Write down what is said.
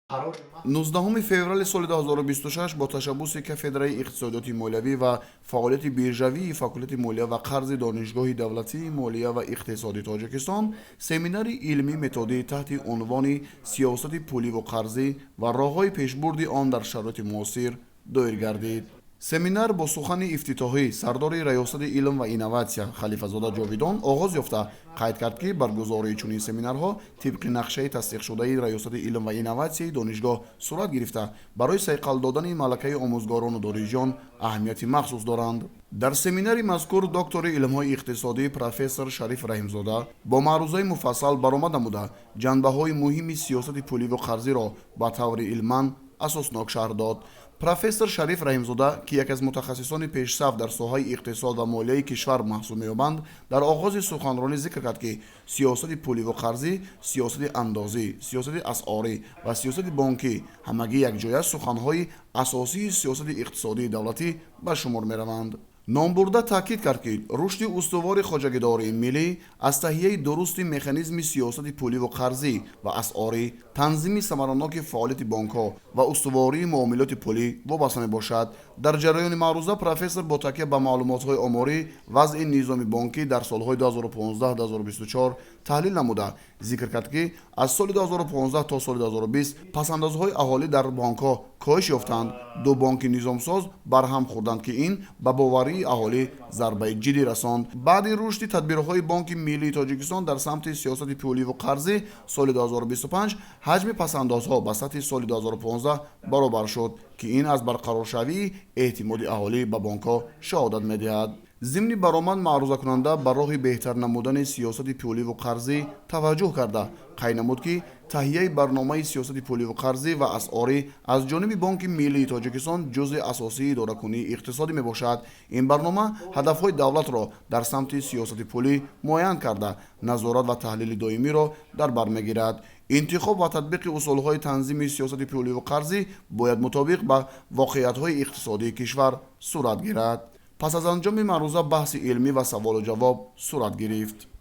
19 феврали соли 2026 бо ташаббуси кафедраи иқтисодиёти молиявӣ ва фаъолияти биржавии факултети молия ва қарзи Донишгоҳи давлатии молия ва иқтисоди Тоҷикистон семинари илмӣ методӣ таҳти унвони «Сиёсати пуливу қарзӣ ва роҳҳои пешбурди он дар шароити муосир» доир гардид. Семинар бо сухани ифтитоҳӣ сардори Раёсати илм ва инноватсия Халифазода Ҷовидон оғоз ёфта, қайд кард, ки баргузории чунин семинарҳо тибқи нақшаи тасдиқшудаи Раёсати илм ва инноватсияи донишгоҳ сурат гирифта, барои сайқал додани малакаи омӯзгорону донишҷӯён аҳамияти махсус доранд. Дар семинари мазкур доктори илмҳои иқтисодӣ, профессор Шариф Раҳимзода бо маърузаи муфассал баромад намуда, ҷанбаҳои муҳими сиёсати пуливу қарзиро ба таври илман асоснок шарҳ дод. Профессор Шариф Раҳимзода, ки яке аз мутахассисони пешсаф дар соҳаи иқтисод ва молияи кишвар маҳсуб меёбанд, дар оғози суханронӣ зикр кард, ки сиёсати пуливу қарзӣ, сиёсати андозӣ, сиёсати асъорӣ ва сиёсати бонкӣ ҳамагӣ якҷоя сутунҳои асосии сиёсати иқтисодии давлатӣ ба шумор мераванд. Номбурда таъкид кард, ки рушди устувори хоҷагидории миллӣ аз таҳияи дурусти механизми сиёсати пуливу қарзӣ ва асъорӣ, танзими самараноки фаъолияти бонкҳо ва устувории муомилоти пулӣ вобаста мебошад. Дар ҷараёни маъруза профессор бо такя ба маълумотҳои оморӣ вазъи низоми бонкӣ дар солҳои 2015-2024 таҳлил намуда, зикр кард, ки аз соли 2015 то соли 2020 пасандозҳои аҳолӣ дар бонкҳо коҳиш ёфтанд, ду бонки низомсоз барҳам хӯрданд, ки ин ба боварии аҳолӣ зарбаи ҷиддӣ расонд. Баъди рушди тадбирҳои Бонки миллии Тоҷикистон дар самти сиёсати пуливу қарзӣ, соли 2025 ҳаҷми пасандозҳо ба сатҳи соли 2015 баробар шуд, ки ин аз барқароршавии эътимоди аҳолӣ ба бонкҳо шаҳодат медиҳад. Зимни баромад маърузакунанда ба роҳи беҳтар намудани сиёсати пуливу қарзӣ таваҷҷӯҳ карда, қайд намуд, ки таҳияи барномаи сиёсати пуливу қарзӣ ва асъорӣ аз ҷониби Бонки миллии Тоҷикистон ҷузъи асосии идоракунии иқтисодӣ мебошад. Ин барнома ҳадафҳои давлатро дар самти сиёсати пулӣ муайян карда, назорат ва таҳлили доимиро дар бар мегирад. Интихоб ва татбиқи усулҳои танзими сиёсати пуливу қарзӣ бояд мутобиқ ба воқеиятҳои иқтисодии кишвар сурат гирад. Пас аз анҷоми маъруза баҳси илмӣ ва саволу ҷавоб сурат гирифт.